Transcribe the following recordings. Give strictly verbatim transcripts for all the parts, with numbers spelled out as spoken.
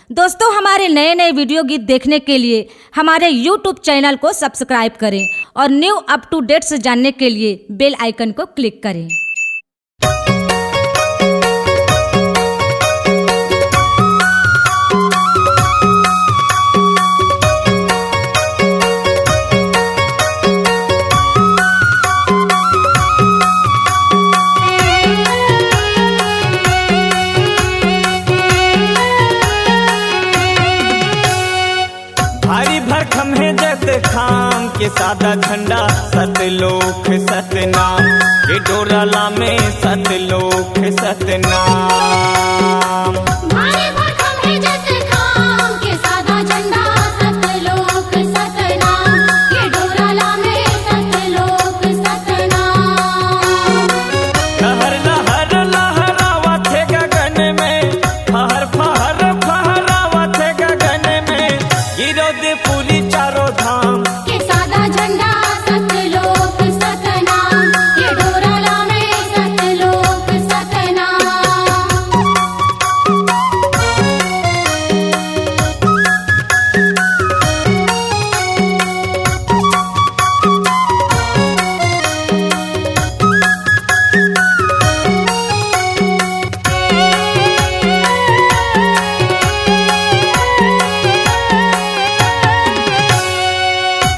दोस्तों, हमारे नए नए वीडियो गीत देखने के लिए हमारे YouTube चैनल को सब्सक्राइब करें और न्यू अप टू डेट्स जानने के लिए बेल आइकन को क्लिक करें। भारी भरखम हे जत खाम के सादा झंडा, सतलोक सतनाम के डोरा लामे, सतलोक सतनाम। भारी भरखम हे जत खाम के सादा झंडा, सतलोक सतनाम के डोरा लामे, सतलोक सतनाम। लहर लहर लहरावत हे गगन में, फहर फहर फहरावत हे गगन में, गिरौदपुरी चारों धाम। के सादा झंडा सतलोक सतनाम, ये डोरा लामे सतलोक सतनाम।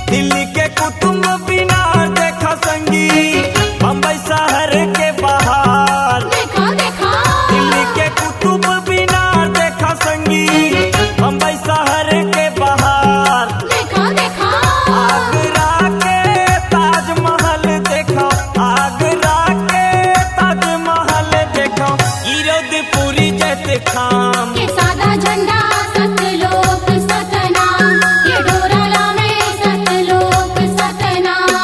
दिल्ली के कुतुब मीनार देखा संगी, बम्बई शहर के बाहर। देखा, देखा। दिल्ली के कुतुब मीनार देखा संगी, बम्बई शहर के बाहर। देखा, देखा। आगरा के ताजमहल देखा, आगरा के ताजमहल देखा, गिरौदपुरी जैत खाम। के सादा झंडा सतलोक सतनाम, ये डोरा लामे सतलोक सतनाम।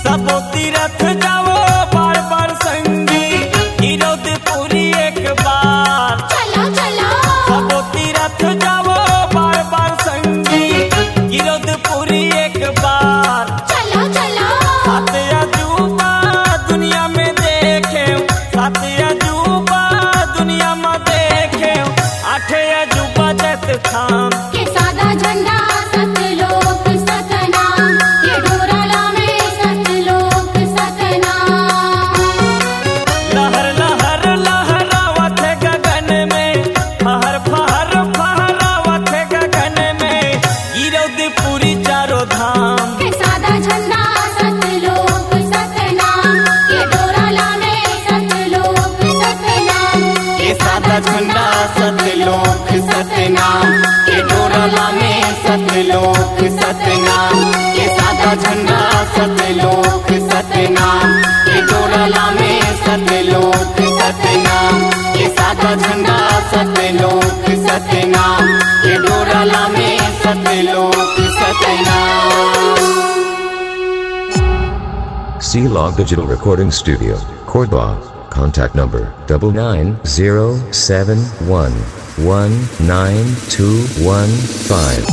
सबो तीरथ जावो बार बार संगी, गिरौदपुरी एक बार। चलो, चलो। सबो तीरथ जावो बार बार संगी, गिरौदपुरी एक बार। चलो, चलो। सात अजूबा दुनिया में देखे, सात अजूबा दुनिया में देखे, आठे अजूबा जैत खाम। के सादा झंडा सतलोक सतनाम, ये डोरा लामे सतलोक सतनाम। लहर लहर लहरावत हे गगन में, फहर फहर फहरावत हे गगन में, गिरौदपुरी चारों धाम। के सादा झंडा सतलोक सतनाम, ये डोरा लामे सतलोक सतनाम। के सादा झंडा सतलोक सतनाम, के डोरा लामे सतलोक सतनाम। के सादा झंडा सतलोक सतनाम, के डोरा लामे सतलोक सतनाम। के सादा झंडा सतलोक सतनाम, के डोरा लामे सतलोक Satnam. C Log Digital Recording Studio, Cordoba. Contact number double nine zero seven one one nine two one five.